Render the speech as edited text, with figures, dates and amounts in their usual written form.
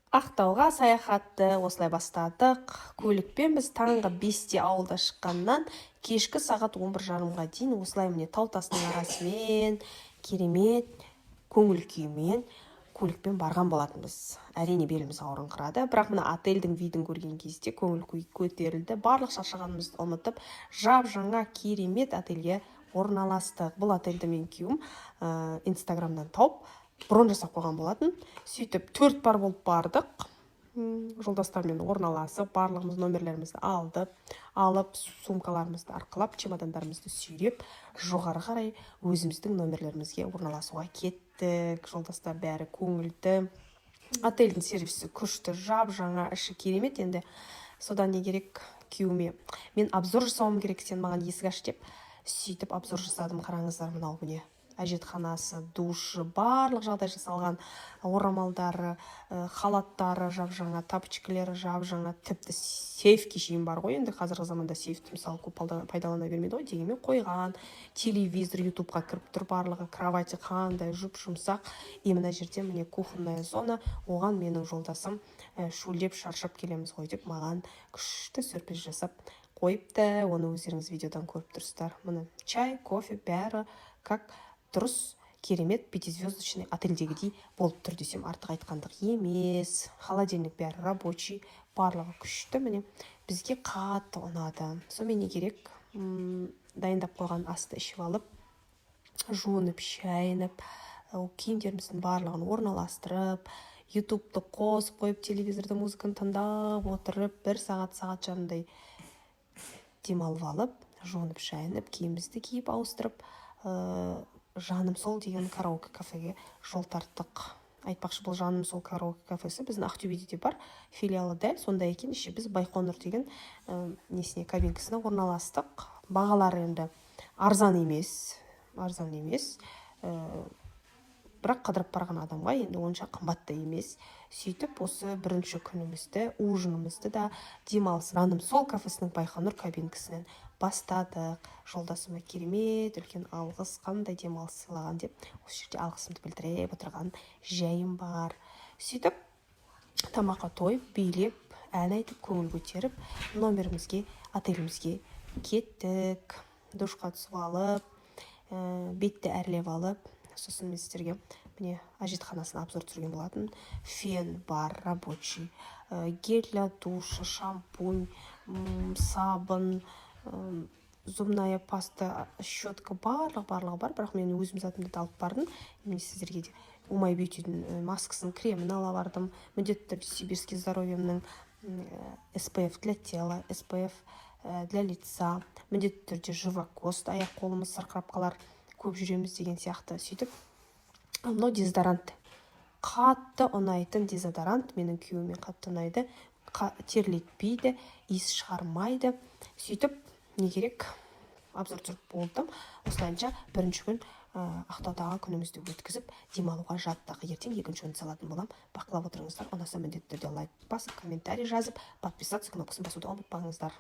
Ақтауға саяхатты осылай бастадық. Көлікпен біз таңғы 5-те ауылда шыққаннан кешкі сағат 11:30-ға дейін осылай, міне, тау тастың арасымен керемет көңіл күймен көлікпен барған болатынбыз. Әрине, беліміз ауырыңқырады, бірақ мына отельдің видін көрген кезде көңіл күй көтерілді. Барлық шаршағанымызды ұмытып, жап жаңа керемет отельге орналастық. Бұл отельді мен күйеуім Инстаграмнан тауып, бронь жасап қойған болатын. Сөйтіп, төрт пар болып бардық. Жолдастармен орналасып, барлығымыз номерлерімізді алдық, алып, сумкаларымызды арқалап, чемодандарымызды сүйреп, жоғары қарай өзіміздің номерлерімізге орналасуға кеттік. Жолдастар, бәрі көңілді. Отельдің сервисі күшті, жап жаңа, іші керемет. Енді содан не керек, күйеуіме мен обзор жасауым керек, сен маған есік аш деп, сөйтіп обзор жасадым. Қараңыздар, мынау, міне, әжетханасы, душы, барлық жағдай жасалған, орамалдары, халаттары жап жаңа, тапочкалері жап жаңа, тіпті сейфке шейін бар ғой. Енді қазіргі заманда сейфті, мысалы, көп пайдалана бермейді ғой, дегенмен қойған. Телевизор, Ютубқа кіріп тұр барлығы. Кровати қандай жұп жұмсақ. И мына жерде, міне, кухонная зона. Оған менің жолдасым шөлдеп, шаршап келеміз ғой деп, маған күшті сюрприз жасап қойыпты. Оны өздеріңіз видеодан көріп тұрсыздар. Міне, чай, кофе, бәрі как дұрыс, керемет пятизвездочный отельдегідей болып тұр десем, артық айтқандық емес. Холодильник, бәрі рабочий, барлығы күшті. Міне, бізге қатты ұнады. Сонымен, не керек, дайындап қойған асты ішіп алып, жуынып шайынып, киімдеріміздің барлығын орналастырып, Ютубты қосып қойып, телевизорда музыканы тыңдап отырып, бір сағат, сағат жарымдай демалып алып, жуынып шайынып, киімімізді киіп, ауыстырып, «Жаным сол» деген караоке кафеге жол тарттық. Айтпақшы, бұл «Жаным сол» караоке кафесі біздің Ақтөбеде де бар филиалы, дәл сондай екен іші. Біз «Байқоңыр» деген несіне, кабинкасына орналастық. Бағалары енді арзан емес, арзан емес, бірақ қыдырып барған адамға енді онша қымбат та емес. Сөйтіп, осы бірінші күнімізді, ужинімізді да, демалыс «Жаным сол» кафесінің Байқоңыр кабинкасынан бастадық. Жолдасыма керемет үлкен алғыс, қандай демалыс сыйлаған деп, осы жерде алғысымды білдіріп отырған жайым бар. Сөйтіп, тамаққа тойып, билеп, ән айтып, көңіл көтеріп, номерімізге, отелімізге кеттік. Душқа түсіп алып, бетті әрлеп алып, сосын мен сіздерге, міне, әжетханасына обзор түсірген болатын. Фен бар рабочий, гель для душа, шампунь, сабын, зубная паста, щетка, барлығы, барлығы бар. Бірақ мен өзім затымды да алып бардым. Міне, сіздерге де Умай Бьютидің маскасын, кремін ала бардым. Міндетті түрде «Сибирский здоровьемнің» SPF для тела, SPF для лица, міндетті түрде Живокост, аяқ қолымыз сырқырап қалар, көп жүреміз деген сияқты. Сөйтіп, мынау дезодорант, қатты ұнайтын дезодорант, менің күйеуіме қатты ұнайды, терлетпейді, иіс шығармайды. Сөйтіп, не керек, обзор түсіріп болдым. Осылайынша бірінші күн Ақтаудағы күнімізді өткізіп, демалуға жаттық. Ертең екінші күнді салатын боламын, бақылап отырыңыздар. Ұнаса, міндетті түрде лайк басып, комментарий жазып, подписаться кнопкасын басуды ұмытпаңыздар.